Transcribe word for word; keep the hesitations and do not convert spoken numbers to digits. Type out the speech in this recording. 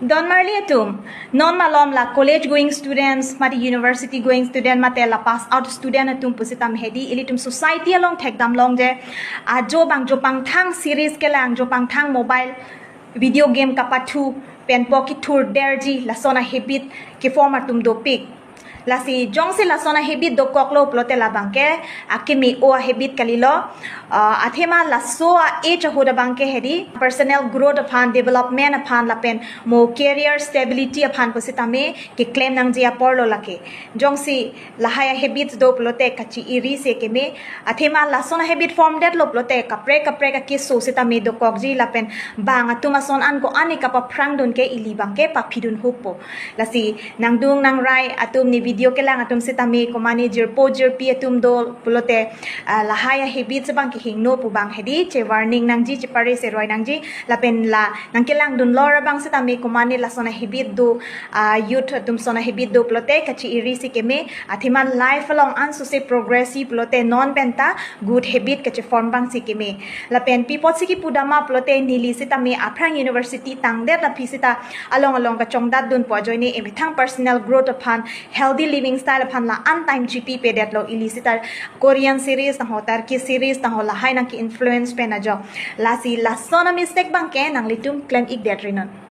Don marli atum, non malom la college going students, mate university going student, mate la pass out student atum pusitame hedi, ilitum society along thekdam longji, ajo bang jopangthang series kelang, jopangthang mobile video game kapathu, pen po kithurderji, lason a habit keform atum dopik. Lasi jongsi lason a habit dokoklo pulote labangke akeme-o a habit kalilo. Ah, athema laso a age ahut abangke hedi personal growth aphan, development aphan, lapen mo career stability aphan pusitame keklem nangji aporlo lake. Jongsi lahai a habits do pulote kachi-iri si keme. Athema lason a habit form detlo pulote kaprek kaprek akeso sitame dokokji, lapen bang atum ason an ko-an ne kapaphrangdun ke ili bangke paphidun hukpo. Lasi nangdung nangrai atum, ne video kelang atum sitame, komane jirpo jirpi atum do pulote, ah, lahai a habits abangke hingno pu bang hedi che warning nangji, chepare seroi nangji, lapen la nangkelangdunlo ra bang sitame komane lason a habit do, ah, youth atum son a habit do pulote kachi-iri si keme. Athema life along ansose progress-i pulote non penta good habit kacheform bang si keme. Lapen pi apotsi kipudama pulote neli sitame aphrang university tangdet aphi sita along along kachongdatdunpo ajoine emethang personal growth aphan, healthy living style aphan la-an time chipipedetlo. Ili sita Korean series tangho, Turkey series tangho, lahai nangke-influence pen ajok. Lasi lason a mistake bangke nanglitum klem-ikdet rinon.